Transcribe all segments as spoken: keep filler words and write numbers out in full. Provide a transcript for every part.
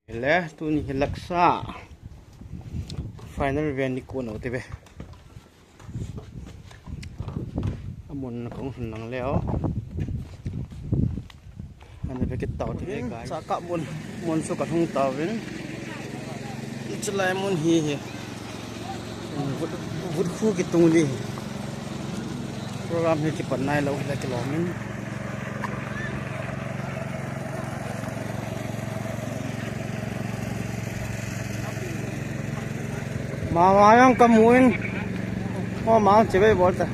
Le, tuni hi Laksa final round ni kon u te ve. Amun kong hun lang leo. Ana ve kit tau te ve, guys. Saka mun, mun chu ka hung tauvin. Chulai mun hi hi. Vut, vut khu kitung li. Program hi kipan nailou hile kilom in. Mama jong kamu in. O, ma chibai bol ta.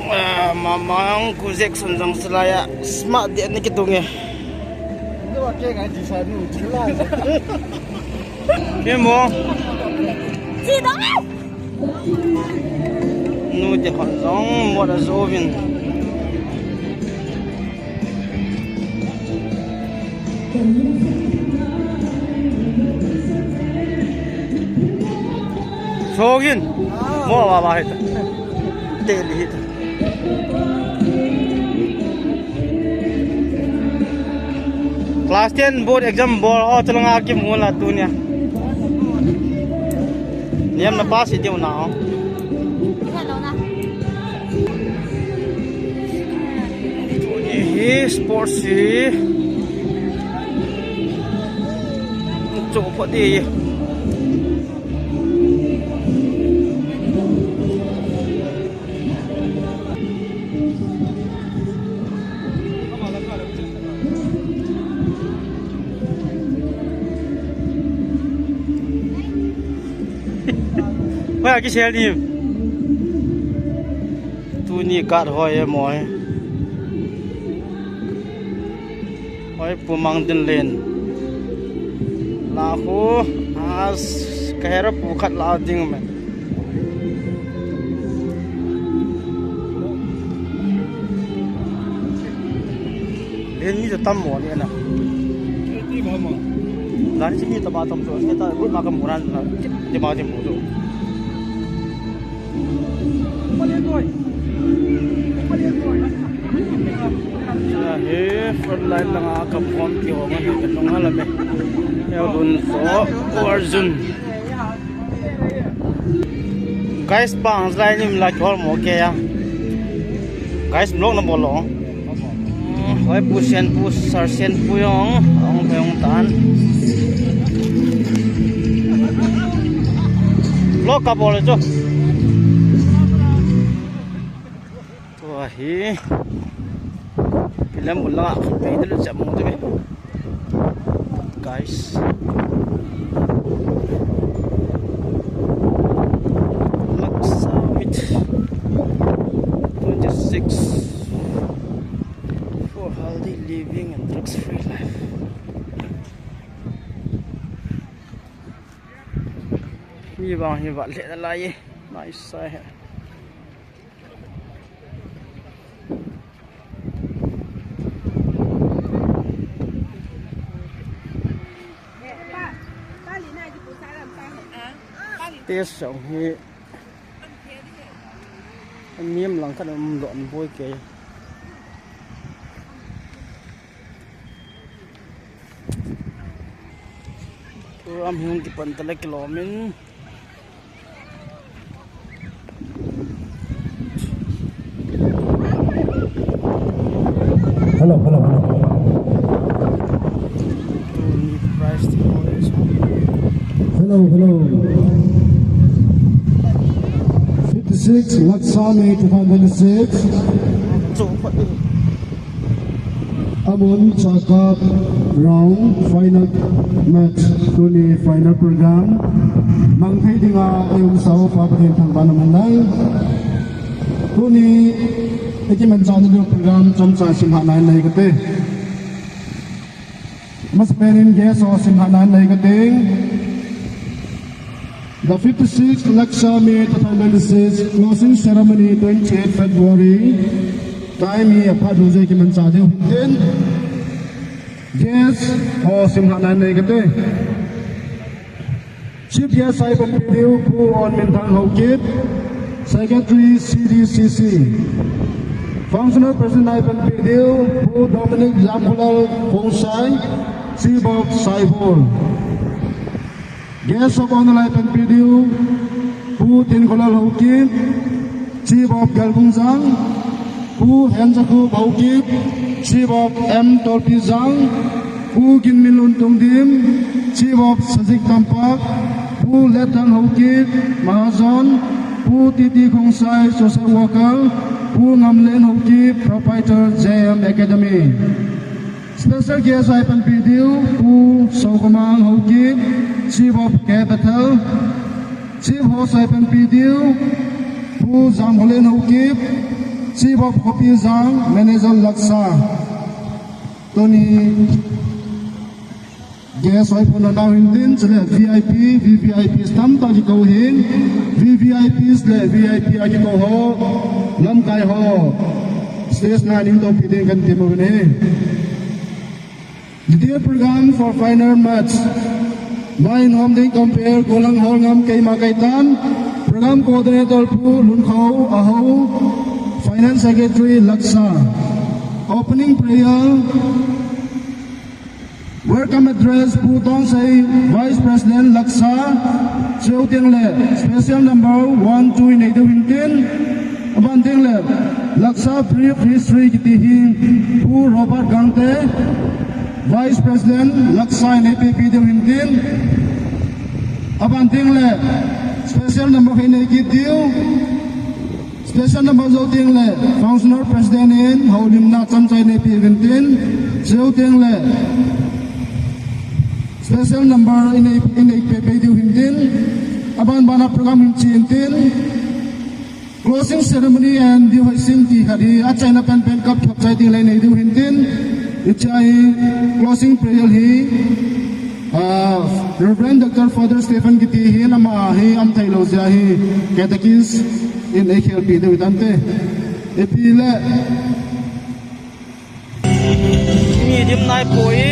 Ah, mama ang ku Jackson jong salai a smart dia ni kitung e. Kemo. Nu te hon jong mot a jouvin. Sogin. Mo wa wa hita. Teli hita. Class ten board exam bol ho chalanga kimu la tunia. Niam na pass i diu na ho. Hi sports hi. Chu pho di. Hoi a kisel ni. Tuni kat hoi e moi. Hoi pu mang din len. La khu as kahera pu khat la ding me. Len ni tam mo ni na. Ti ba mo. Len ni mi tam tam so. Kita ma ka muran na. Ti ma ti mu so. He front line langa ka phone kihong a hi ka nung hala me. He dun so Arjun. Guys, bang lai nim la kihol mo ke ya. Guys, vlog na bol lo. Hoi pu sen pu sar sen pu jong ong pe ong tan. Vlog ka bol chu. Tua hi. Pilam ulang a pe dulu jam mo tu be. Guys. Laksa Meet twenty-six for healthy living and drugs-free life. Mi bang hi vat le lai e. Nice sai he. Test jong hi aniam lang khat um lou an boi ke. Program hi hung kipan tale kilom in. Hello, hello, hello. Hello, hello. Fifty-six, Laksa Meet two thousand twenty-six. Amun Chakap round final match, tuni final program. Mangthei dinga eum sao pa Pathen thangvahna man lai. Tuni ekimanchah nadiu program chomcha simhahna nei kate. Masapen in guest ho simhahna nei kate. The fifty-sixth Laksa Meet two thousand twenty-six, closing ceremony twenty-eighth February. Time hi aphat lou jeh kimanchah diu hin tin. Guest ho simhahna nei kate. Chief guest a ipumpi diu Pu Onminthang Haokip, Secretary C D C C. Functional President a ipanpi diu, Pu Dominic Jamkholal Khongsai, Chief of Saibol. Guest of Honour a ipanpi diu, Pu Tinkholal Haokip, Chief of Galgungjang, Pu Henjakhup Haokip, Chief of M Tolpijang, Pu Ginminlun Tungdim, Chief of Sajik Tampak, Pu Letthang Haokip, Mahajon, Pu T T Khongsai, Social Worker, Pu Ngamlen Haokip, Proprietor J M Academy. Special guest a ipanpi diu, Pu Sokomang Haokip, Chief of K Bethel, Chief Host a ipanpi diu, Pu Jamholen Haokip, Chief of Khopijang, Manager Laksa. Tuni guest a ipanpi nau hintin, chule V I P, V V I P tamtah kikou hin, V V I P le V I P a kikou ho, lamkai ho, stage na ning topi ding kahin temu uve. The program for final match. Vaihom ding compere, gollhang Holngam, keima kaitan. Program coordinator Pu Lunkho, Aho. Finance secretary Laksa. Opening prayer. Welcome address Pu Tongsei, Vice President Laksa. Chuteng le special number one, two inei diu hintin. Aban teng le Laksa Brief History kiti hi Pu Robert Gangte, Vice President Laksa inei pepi diu hintin. Aban teng le special number khat inei kit diu. Special number jou teng le Functional President in houlimna chomcha inei pe uvintin. Jou teng le special number inei, inei pepe diu hintin. Aban bana program hin chi hintin. Closing ceremony and diu haisin ti khat hi achaina penpen kap thap chai teng le inei diu hintin. Hiche a hi closing prayer hi, ah, Reverend Doctor Father Stephen kiti hin, ama hi um theilou jeh a hi catechist in eikhelpi diu hitante. Ipi le Mi dim nai poi.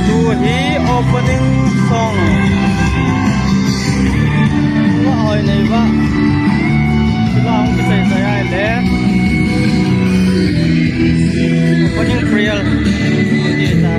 Tu hi opening song. Nga oi nei va. Sila hung kisai sai ai le. Opening prayer. Ti ta.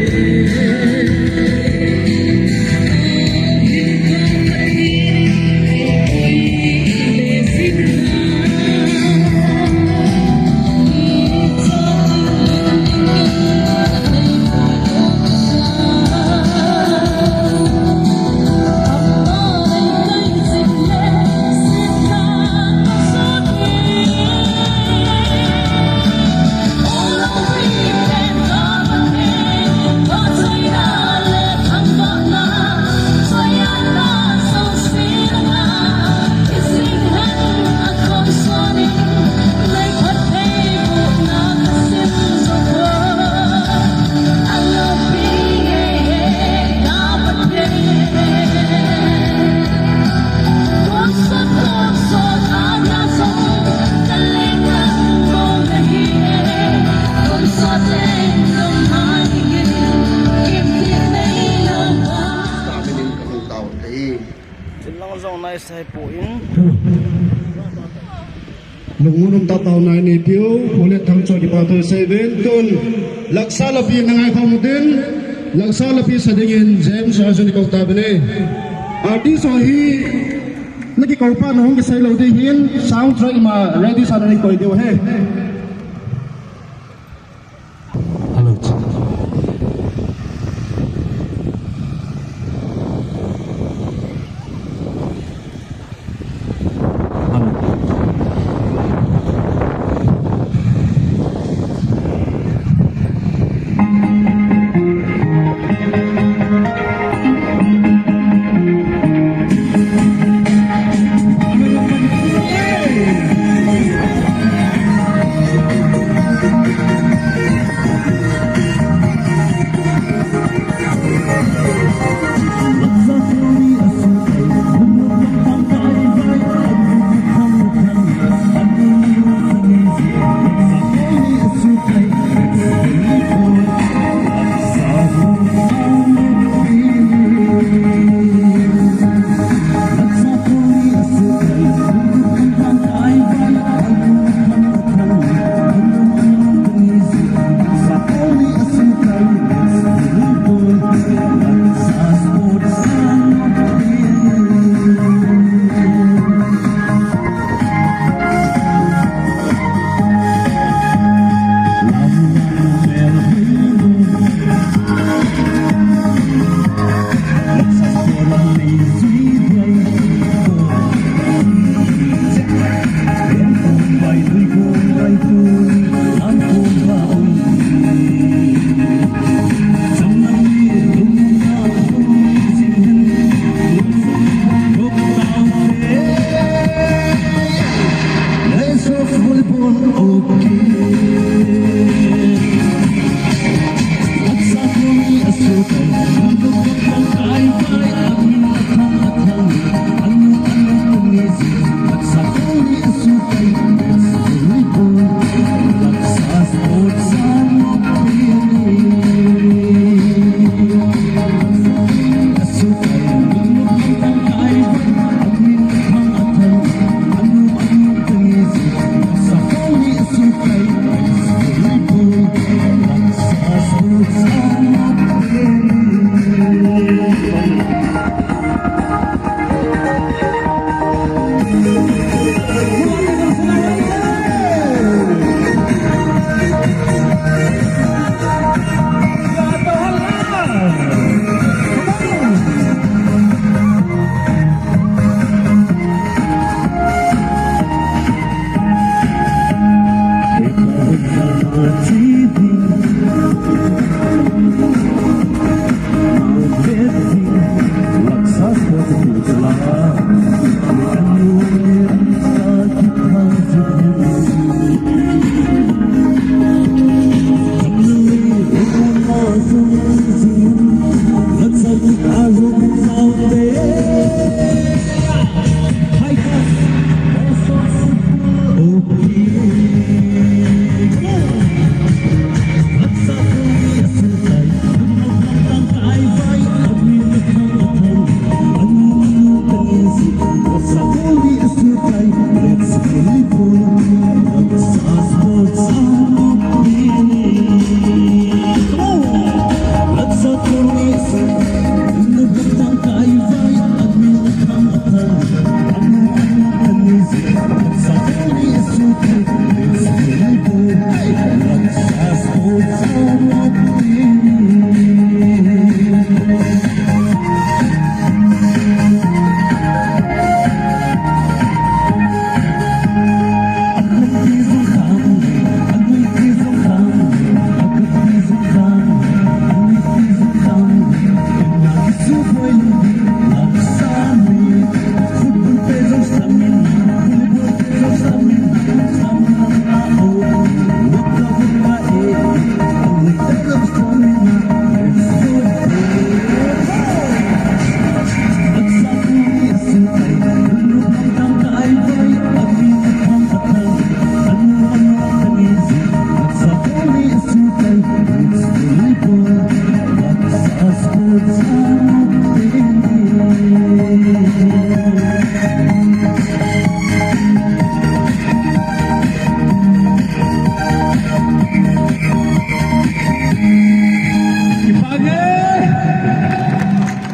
Lang jong nai sai poi. Lungmon um tah taona inei piu, Pu Letthang chu kipa thu sei uvin tin, Laksa lapi na ngai khom utin, Laksa lapi sa dingin James Arjun kou tauvin e. Artist ho hi, na kikou pa na hung kisei lou ding hin, sound track ima ready sa na nei koi diu ahi. Hello.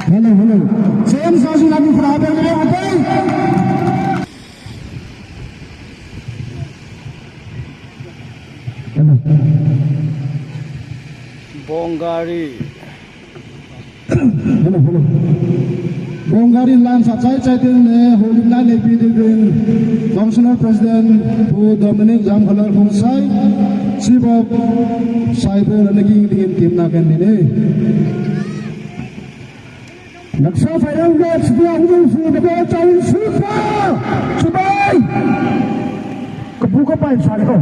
Hello, hello. James Raji lagi berapa yang dia pakai? Hello. Bongari. Hello, hello. Bongari line sa chai chai ding le, holim na le pi ding ding. Councillor President Pu Dominic Jamkholar Khongsai, Chief of Cyber and King ding team na kan ni ne. Naxal firing groups dia hujung su babo chawin su pa. Chubai. Kabu ka pai sa le ko.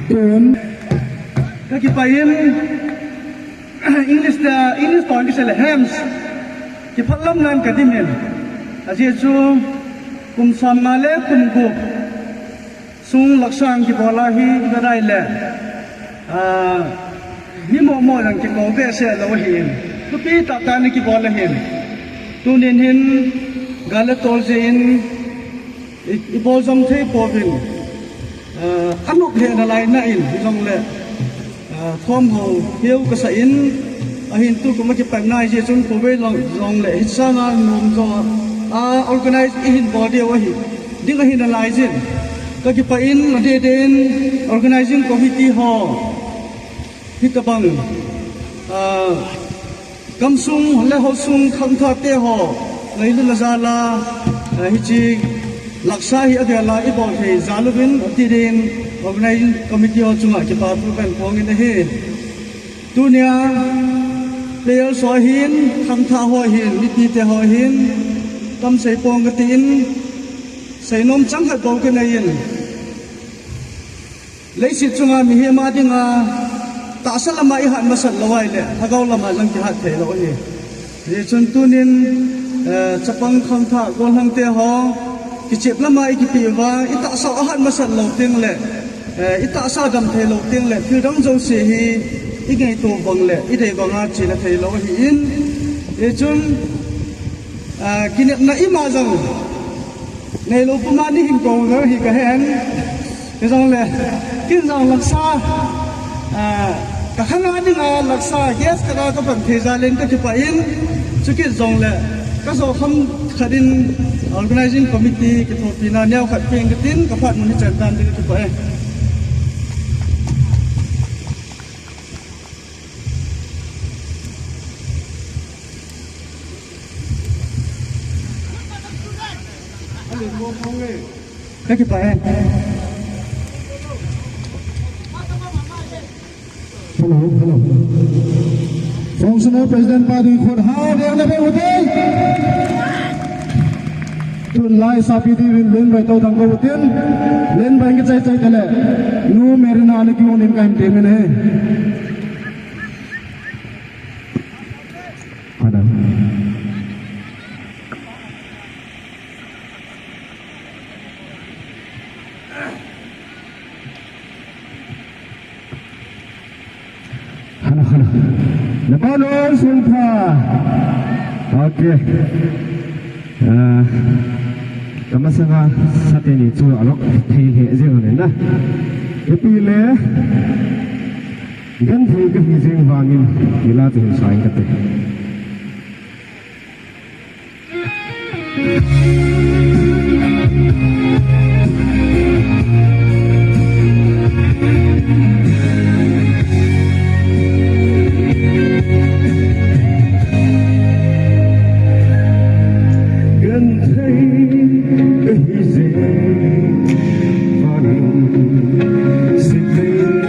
Tun. Ka kipah in, English te, English tah in kisei le hymns. Kipah lam nan ka dim in. Ajeh chu kum som nga le kum gup sung laksang kibol a hi ka dai le. Ah, mi momo jong kikou behseh lou ahin. Thupi tah tah in kibol ahin. Tunin hin gal le tol jeh in i, i bol jom thei pouvin. Ah, anop lheh nalai na in, hijongle, ah, thom ho, hiu kasa in, ahin tukum a kipat nai jeh chun khovei long, jongle, hitsanga nom jo, ah, organize ihin bol diu ahi, ding ahi nalai jin. Ka kipah in, adeh deh in, organizing committee ho. Hitabang, ah, gamsung le haosung khangthah te ho, ngailutna jal a, ah, hiche laksa hi avel a i bol thei jal uvin, ati din, organizing committee ho chunga kipa thu kahin phong in ahi. Tunia, players ho ahin, khangthah ho ahin, mipi te ho ahin, tam sei pong kati in, seinom chang khat bou kanei in. Leiset chunga mihem a dinga tahsa lama i hat masat lou ahile, lhagao lama jong kihat thei lou ahi. Hijeh chun tunin, eh, chapang khangthah gollhang te ho, kichep lama i kipe uva, i tahsa u ahat masat lou teng le, eh, i tahsa dam thei lou teng le, thil dang jouse hi i ngaito bang le, i dei banga chena thei lou ahi in. Hijeh chun, ah, kinepna ima jong neilou puma ni hin kou jong hi kahen. Hijongle, kin jong laksa, ah, ka khanga dinga laksa, guest khat a kapan thei jal in ka kipah in, chukit jongle, ka jo kham khat in organizing committee kithopina neo khat peng katin, ka phat mun hi chan tan ding ka kipah e. Ka kipah e. Hello, hello. Functional President pa ding khut hao ding na be u te. Tun lai sapi di rin len bai to thang ko u tin. Len bai nge chai chai tele. Nu Merina ana ki un in ka hin te min he. Hello. Hello, hello. Lebanon Sultha. Okay. Ah, kamasanga sa teni chu alok thei lheh jeng le na. Ipi le. Genthei kahi jeng vangin, ila chu hin sa ing kate. Genthei kahi jeng vangin, sitei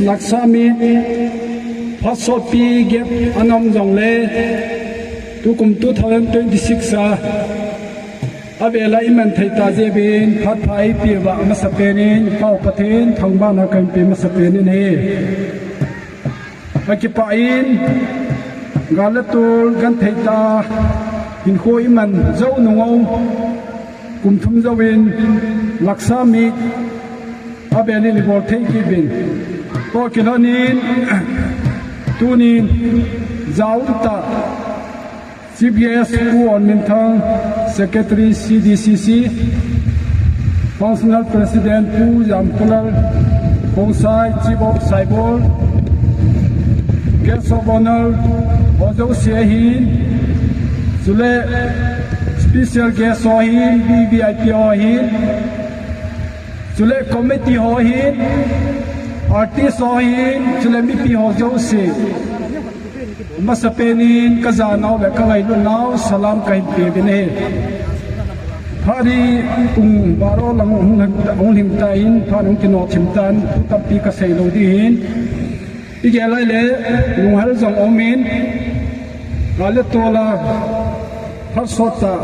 Laksa meet phat sotpi gap ana um jongle, tukum two thousand twenty-six a, avel a iman thei ta jeh uvin phat pha eipeh uva amasapen in Pau Pathen thangvahna kahin pe masapen in ahi. Akipah in, gal le tol genthei tah a hinkho iman jou nung u, kum thum jouvin Laksa meet avel in ibol thei kit uvin. Toh kilhon in, tunin jaum tah Chief Guest Pu Onminthang, Secretary C D C C, Functional President Pu Jamkholal Khongsai, Chief of Saibol, Guest of Honour ho jouse ahin, chule Special Guest ho ahin, V V I P ho ahin, chule committee ho ahin, artist ho ahin, chule mipi ho jouse, masapen in kajanau le kangailutnau salam kahin pe uvin ahi. Phat hi pung baro lang hung lhing tan, phat hung kinoh thim tan, thu tampi kasei lou ding ahin. Igel lai le, lunghel jong um in, gal le tol a phat sot tah,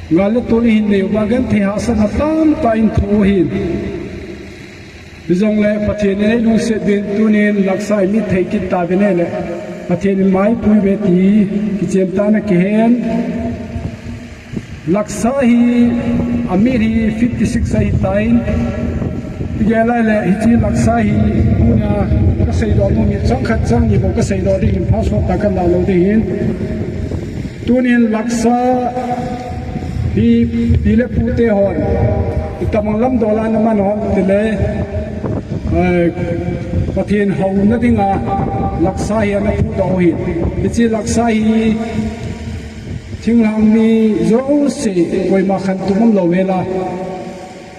gal le tol ihin nei uva genthei hahsatna tamtah in thoh u ahin. Hijongle Pathen in eilungset uvin tunin Laksa i meet thei kit tauvin ahile, Pathen in maipui uve ti kichen tah a kihen. Laksa hi a meet hi fifty-six ahitan, igel lai le hiche Laksa hi tunia kaseidoh nom hi chang khat chang ni bou kaseidoh ding ahin, phat sot tah kalah lou ding ahin. Tunin Laksa hi pi le pute hon itobang lamdol a ana man ham tile, eh, Pathen houna dinga Laksa hi ana phudoh u ahin. Hiche Laksa hi thinglhang mi jouse koima khantou umlou vel a,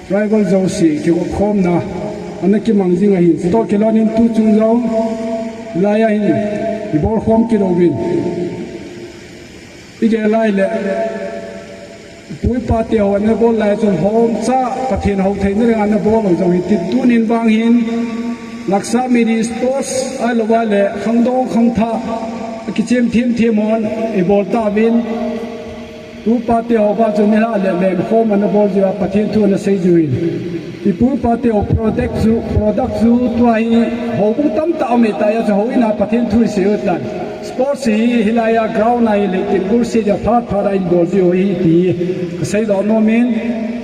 tribal jouse kigop khomna ana kimang jing ahin. Toh kilhon in tuchung jong hilai a hin ibol khom kit uvin. Igel lai le, pu ipa te ho ana bol lai chun hom cha Pathen hou theina dinga ana bol u jong hitin, tunin vang hin Laksa meet hi sports ahilou le khangdong khangthah kichem themthem hon ibol tauvin, pu ipa te ho vang chun nilhah le lenkhom ana bol jiu a, Pathen thu ana sei jiu ahin. I pu ipa te ho product chu, product chu tua hi houbung tamtah um ahitai, a chu houin a Pathen thu isei u ahitan. Sports hi hilai a ground a hi leitin gulse dia phat phat a ibol jiu ahi ti kaseidoh nom in,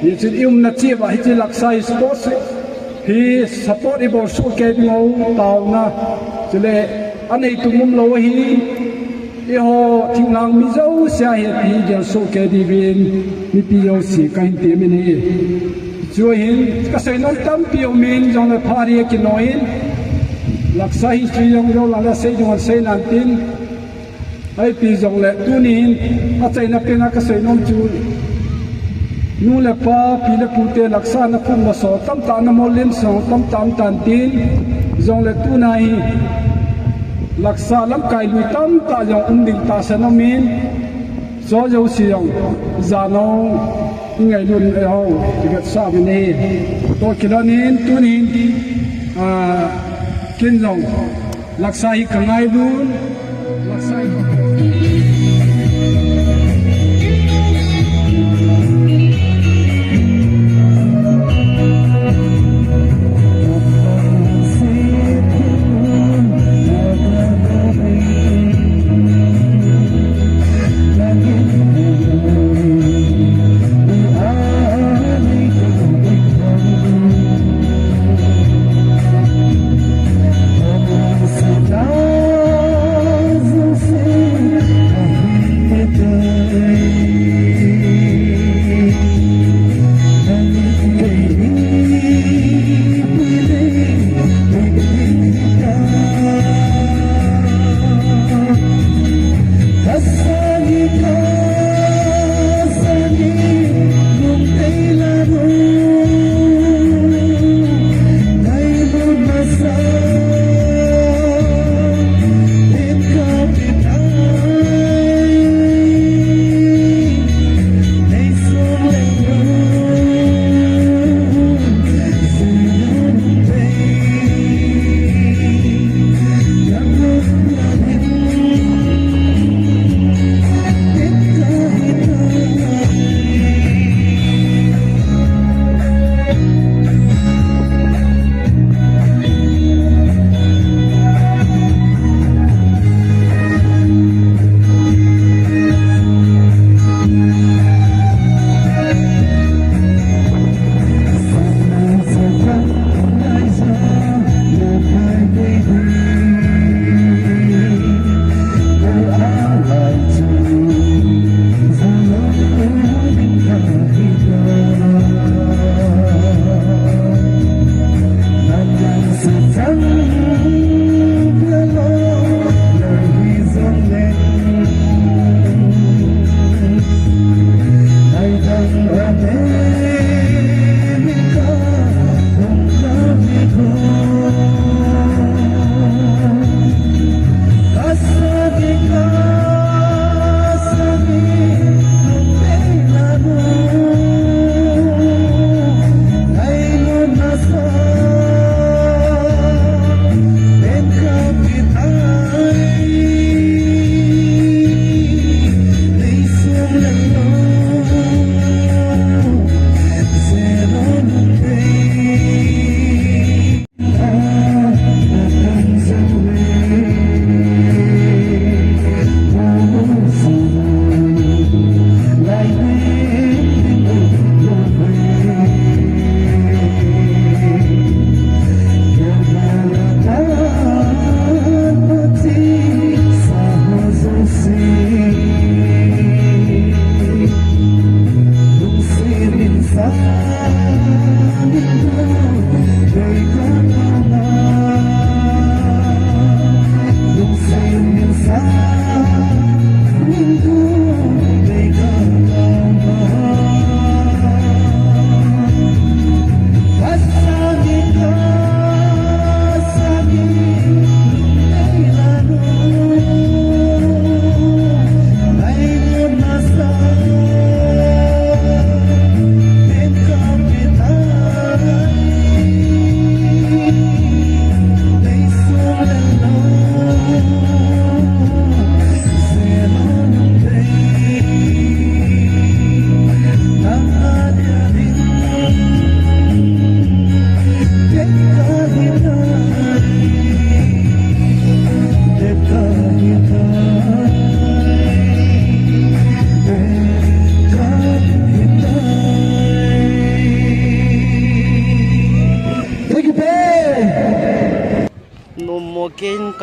hichun i umna cheh uva hiche Laksa hi sports hi support ibol soh kei ding u taona, chule anei tum umlou ahi, eiho thinglhang mi jouse ahi ti gel soh kei diuvin mipi jouse kahin temin ahi. Chu ahin kaseinom tampi um in, jongle phat hi akinoh in, Laksa history jong jou lang le sei ding hon sei nan tin, ipi jongle tunin achaina pen a kaseinom chu, nu le pa, pi le pute Laksa ana phut masa tamtah, ana mol len sa tamtah um tan tin, jongle tuna hi Laksa lamkai lui tamtah jong um ding tahsan um in, chu jouse jong janau ingailut u ahi, ivetsah uvin ahi. Toh kilhon in tunin, ah, ken jong Laksa hi kangailut, Laksa hi ka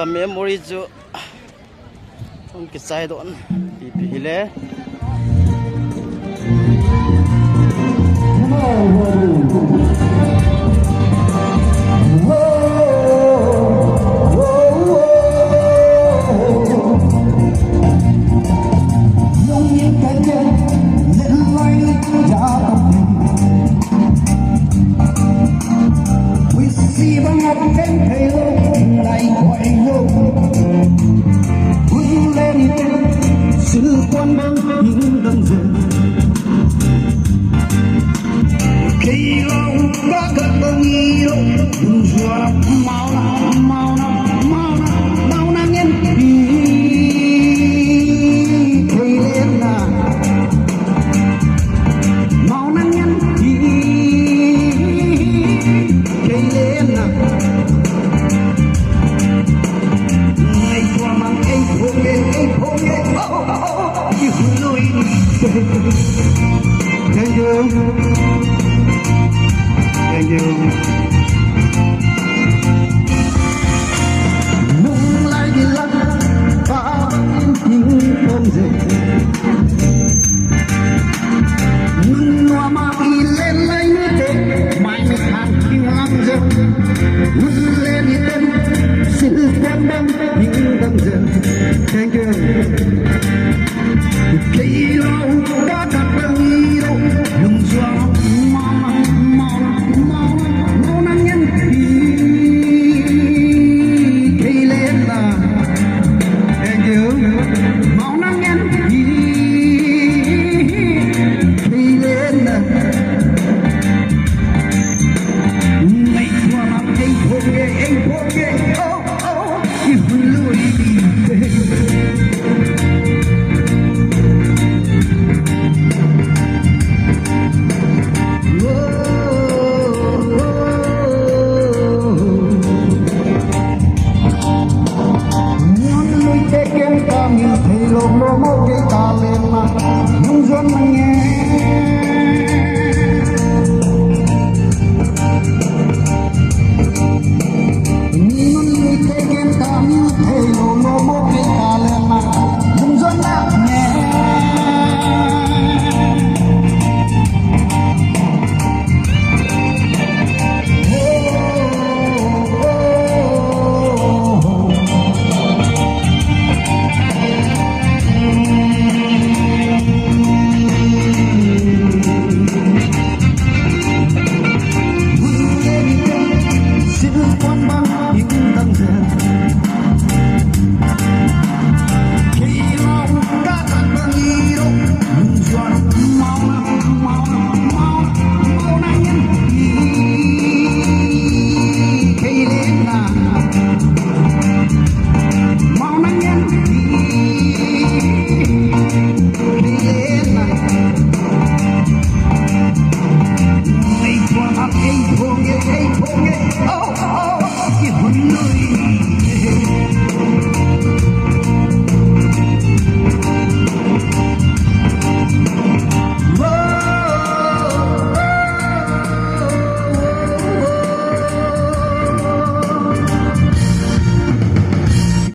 Memory chu hung kichai doh in, ipi ipi hile. Thank you. Thank you.